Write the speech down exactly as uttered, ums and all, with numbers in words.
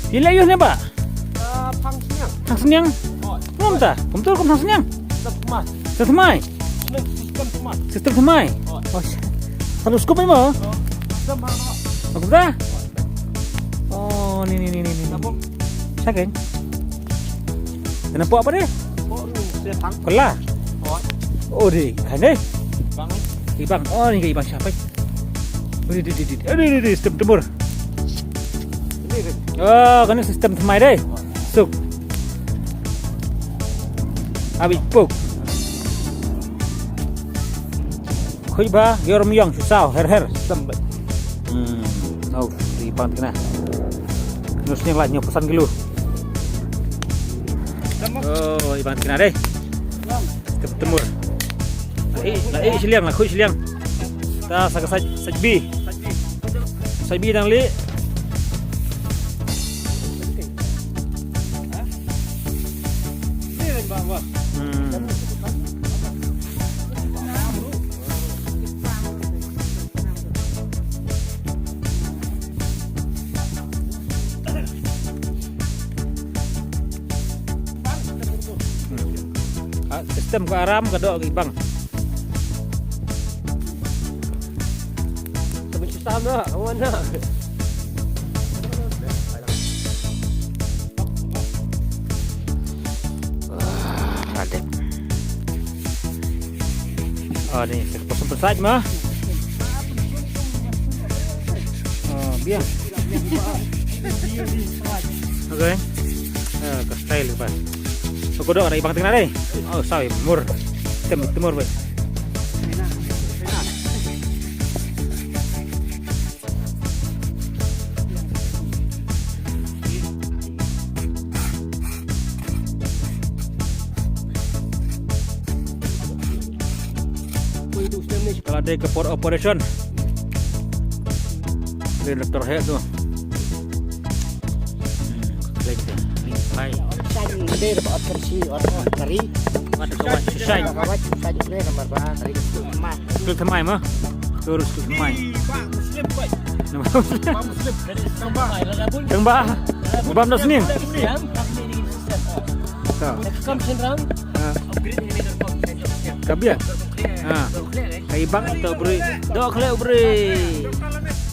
Phi leh ïoh ne ba? Ah, Thang Sniang. Thang Sniang? Oh. Ngam ta. Kumtu kum Thang Sniang. System thymmai. System thymmai. System thymmai. System thymmai. Oh. Oh, sh-, selalu scoop ni mo? Oh. System thymmai. Aku ta? Oh, ni, ni, ni, ni, ni. Sabo. Sa keng. Kena pok apa deh? Pok ni, saya thang. Pela. Oh. Oh, di. Kan deh. Bang. Di bang. Oh, ni ke bang siapa? Di, di, di, di. Aduh, di, di, system thymmur. Ini, di. Oh, kan system thymmai deh. Suk. Abi pok. Khuid ba, ïor myong, shu saw, her, her. Stem ba. Hmm, oh, i bang tikna. Nus nyang lait nyo pesan kilo. Oh, i bang tikna deh. Tep-, temur. La i, la i shiliang, la khuid shiliang. Ta sa ka sait, sait bi. Sait bi dang li. Hmm. Ah, system ka aram ka doh ki bang. Tapi susah nak, kawan nak. Ah, adep. Ah, ni, pasang pesat mah. Ah, biar. Okay. Ah, ka style ka. So, kodok ada i bang tengah deh. Oh, sawi, mur. Tem-, temur, boy. Ka la dei ka por operation. Dei doktor heh tu. Hmm, klik deh. Link pai. Shine, dei ba operation, operation. What the, what the shine? Klik thymmai ma. Terus klik thymmai. Tang ba. Bam da snin. Ka. Ha. Ka biang. Ha. Ka i bang to bri. Doh khleh bri.